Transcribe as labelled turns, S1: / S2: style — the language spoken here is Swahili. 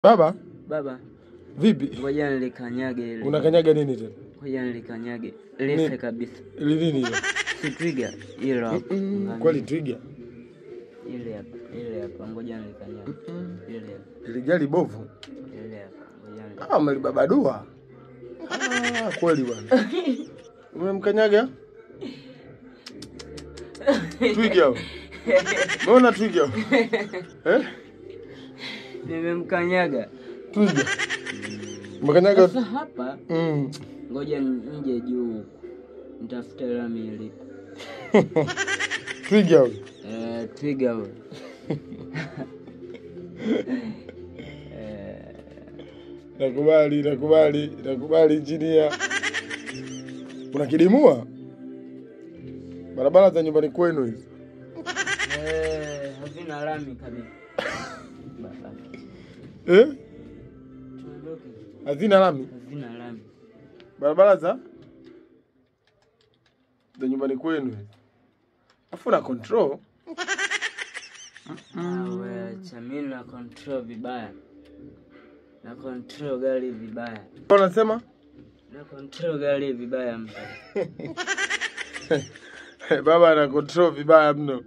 S1: Baba,
S2: Baba,
S1: vipi?
S2: Ngoja nilikanyage ile.
S1: Unakanyaga nini tena?
S2: Ngoja nilikanyage. Life kabisa.
S1: Ili nini hilo?
S2: Si twiga hilo hapo.
S1: Kweli twiga.
S2: Ile hapa, ile hapa. Ngoja nilikanyage. Ile hapa,
S1: Ile gari bovu.
S2: ile hapa. Ngoja nilikanyage.
S1: Ah, umelibabadua. Ah, kweli bwana. Umemkanyaga? Twiga. Huyo. Umeona twiga? Huyo? Eh?
S2: Nimemkanyaga.
S1: Twiga. Umekanyaga?
S2: Sasa hapa ngoja nje juu huku. Nitafute lami ilipo.
S1: Twiga huyo.
S2: Eh, twiga huyo.
S1: Nakubali, nakubali, nakubali injinia. Unakidimua? Barabara za nyumbani kwenu hizi.
S2: Eh, hazina lami kabisa. Baba.
S1: Eh?
S2: Tuondoke.
S1: Hazina lami.
S2: Hazina lami.
S1: Barabara za nyumbani kwenu hizi. Afu na control.
S2: Awe, acha mimi na control vibaya. Na control gari vibaya.
S1: Unasema?
S2: Na control gari vibaya mtu.
S1: Baba ana control vibaya mno.